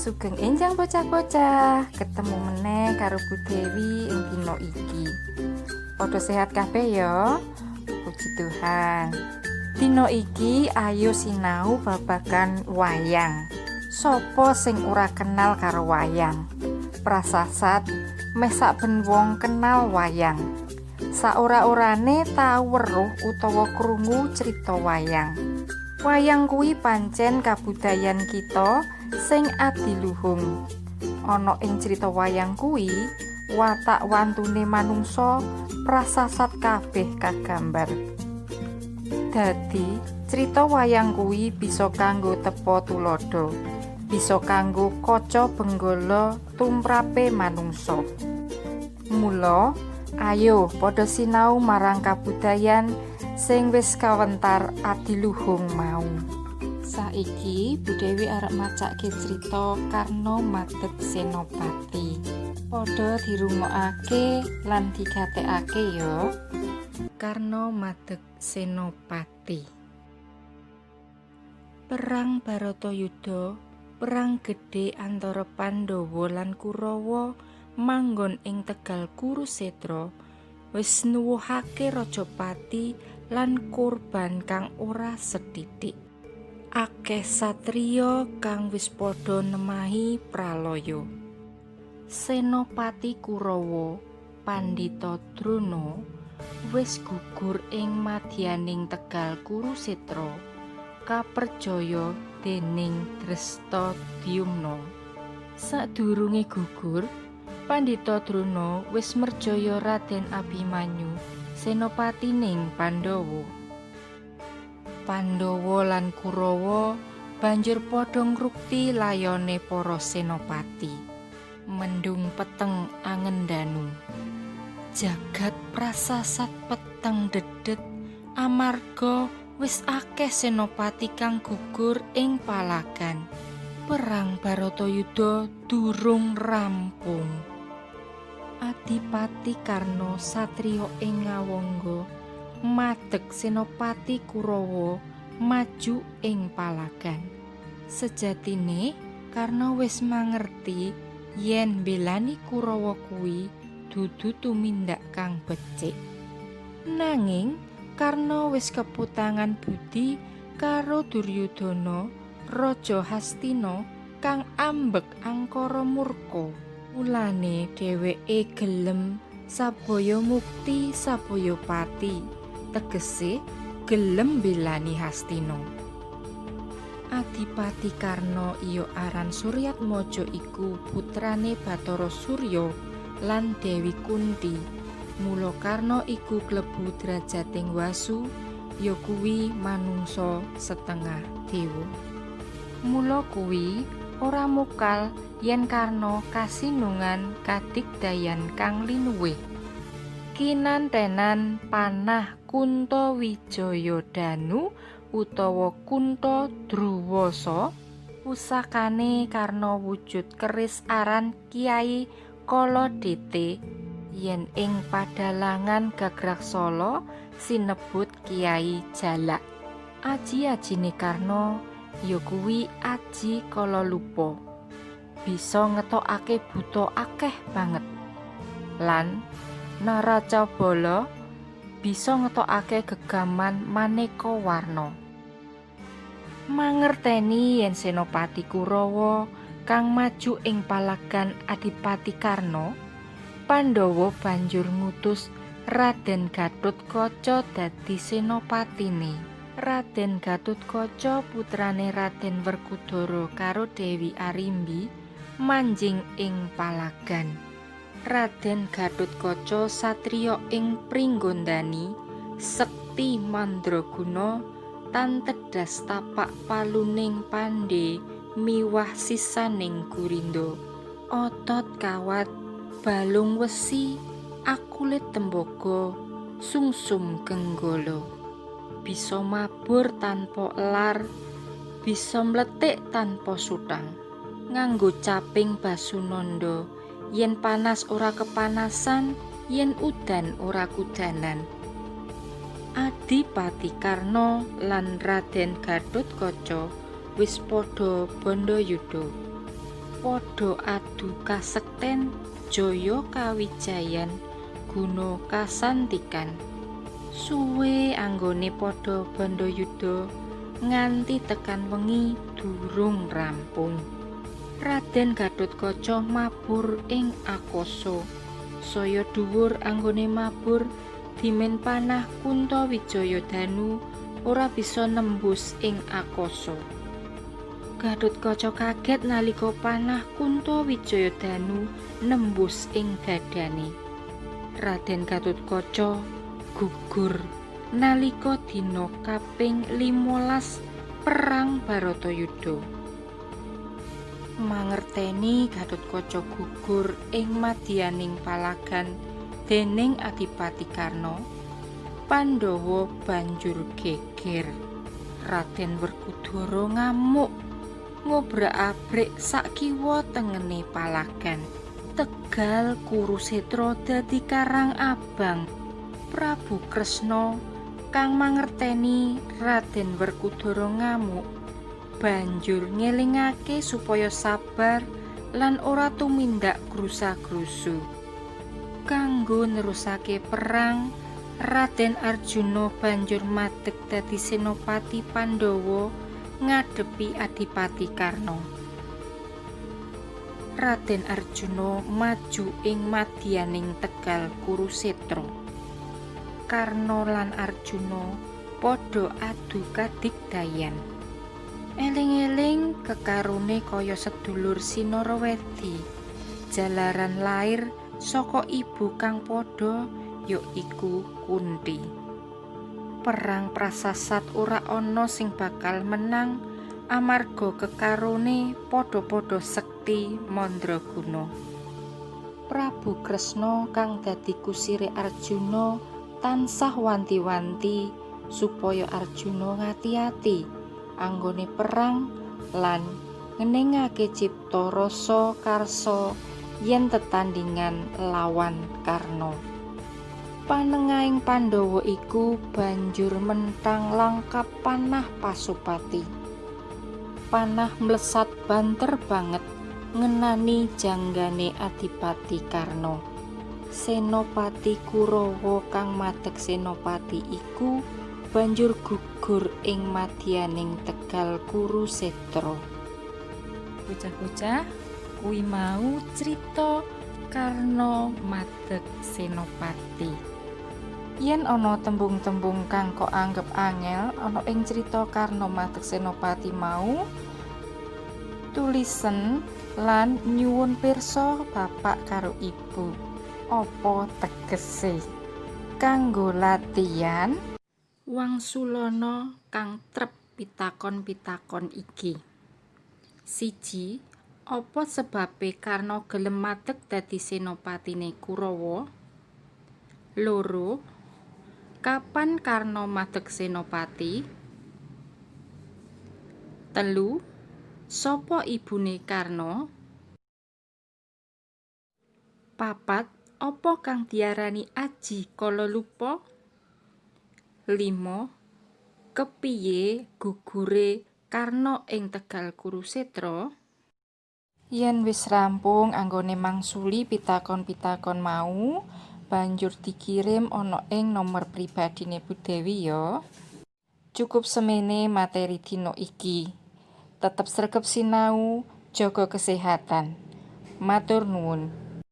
Sugeng enjang bocah-bocah, ketemu meneh karo Bu Dewi ing dina iki. Padha sehat kabeh ya. Puji Tuhan. Dina iki ayo sinau babagan wayang. Sopo sing ora kenal karo wayang? Prasasat meh saben wong kenal wayang. Saora-orane tau weruh utawa krungu crita wayang. Wayang kuwi pancen kabudayan kita sing adiluhung. Ana ing crita wayang kuwi, watak wantune manungsa prasasat kabeh kagambar. Dadi, crita wayang kuwi bisa kanggo tepa tuladha, bisa kanggo kaca benggala tumrape manungsa. Mula, ayo padha sinau marang kabudayan sing wis kawentar adiluhung mau. Saiki Bu Dewi arep macake crita Karna Madeg Senopati. Padha dirungokake lan digatekake ya. Karna Madeg Senopati. Perang Baratayuda, perang gedhe antara Pandhawa lan Kurawa manggon ing Tegal Kurusetra, wis nuwuhake rajapati lan kurban kang ora sethithik. Akeh satriya kang wis padha nemahi pralaya. Senopati Kurawa, Pandhita Drona, wis gugur ing madyaning Tegal Kurusetra, kaperjaya dening Drestadyumna. Sadurunge gugur, Pandhita Drona wis merjaya Raden Abimanyu, senopatining Pandhawa. Pandhawa lan Kurawa banjur padha ngrukti layone para senopati. Mendung peteng angendanu. Jagat prasasat peteng dedet amarga wis akeh senopati kang gugur ing palagan. Perang Baratayuda durung rampung. Adipati Karna satriya ing Ngawangga madeg senopati Kurawa maju ing palagan. Sejatine Karna wis mangerti yen mbelani Kurawa kuwi dudu tumindak kang becik. Nanging Karna wis keputangan budi karo Duryudana, raja Hastina kang ambek angkara murka. Mulane dheweke gelem sabaya mukti sabaya pati, tegese gelem mbelani Hastina. Adipati Karna iya aran Suryatmaja iku putrane Bathara Surya lan Dewi Kunti. Mula Karna iku klebu drajating wasu, ya kuwi manungsa setengah dewa. Mula kuwi ora mokal yen Karna kasinungan kadigdayan kang linuwih. Kinantenan panah Kunta Wijaya Danu utawa Kunta Druwasa, pusakane Karna wujud keris aran Kyai Kaladete, yen ing padalangan Gagraksala sinebut Kyai Jalak. Aji-ajine Karna ya kuwi aji Kalalupa, bisa ngetokake buta akeh banget. Lan Naracabala bisa ngetokake gegaman maneka warna. Mangerteni yen Senopati Kurawa kang maju ing palagan Adipati Karna, Pandhawa banjur ngutus Raden Gathotkaca dadi senopatine. Raden Gathotkaca putrane Raden Werkudara karo Dewi Arimbi manjing ing palagan. Raden Gathotkaca satriya ing Pringgondani, sekti mandraguna tan tedhas tapak paluning pandhe miwah sisaning gurinda. Otot kawat, balung wesi, akulit tembaga, sungsum genggala. Bisa mabur tanpa elar, bisa mlethik tanpa suthang. Nganggo caping basunanda, yen panas ora kepanasan, yen udan ora kudanan. Adipati Karna lan Raden Gathotkaca wis padha bandayuda. Padha adu kasekten jaya kawijayan guna kasantikan. Suwe anggone padha bandayuda nganti tekan wengi durung rampung. Raden Gatotkaca mabur ing akasa. Saya dhuwur anggone mabur dimen panah Kuntawijaya Danu ora bisa nembus ing akasa. Gatotkaca kaget nalika panah Kuntawijaya Danu nembus ing dadane. Raden Gatotkaca gugur nalika dina kaping 15 perang Baratayuda. Mangerteni Gatotkaca gugur ing madyaning palagan dening Adipati Karna, Pandhawa banjur geger. Raden Werkudara ngamuk ngobrak-abrik sakiwa tengene palagan. Tegal Kurusetra dadi karang abang. Prabu Kresna kang mangerteni Raden Werkudara ngamuk banjur ngelingake supaya sabar lan ora tumindak grusa-grusu. Kanggo nerusake perang, Raden Arjuna banjur madeg dadi senopati Pandhawa ngadepi Adipati Karna. Raden Arjuna maju ing madyaning Tegal Kurusetra. Karna lan Arjuna padha adu kadigdayan. Eling-eling kekarone kaya sedulur sinarawedi, jalaran lair saka ibu kang padha, ya iku Kunthi. Perang prasasat ora ana sing bakal menang amarga kekarone padha-padha sekti mandraguna. Prabu Kresna kang dadi kusire Arjuna tansah wanti-wanti supaya Arjuna ngati-ati anggone perang lan ngeningake cipta rasa karsa yen tetandhingan lawan Karna. Panengahing Pandhawa iku banjur menthang langkap panah Pasupati. Panah mlesat banter banget ngenani janggane Adipati Karna. Senopati Kurawa kang madeg senopati iku banjur gugur ing madyaning Tegal Kurusetra. Bocah-bocah, kuwi mau crita Karna madeg senopati. Yen ana tembung-tembung kang kok anggep angel ana ing crita Karna madeg senopati mau, tulisen lan nyuwun pirsa bapak karo ibu. Apa tegese? Kanggo latihan, wangsulana kang trep pitakon-pitakon iki. 1. Apa sebabe Karna gelem madeg dadi senopatine Kurawa? 2. Kapan Karna madeg senopati? 3. Sapa ibune Karna? 4. Apa kang diarani aji kalalupa? 5. Kepiye gugure Karna ing Tegal Kurusetra? Yen wis rampung anggone mangsuli pitakon-pitakon mau, banjur dikirim ana ing nomor pribadine Bu Dewi ya. Cukup semene materi dina iki. Tetep sregep sinau, jaga kesehatan. Matur nuwun.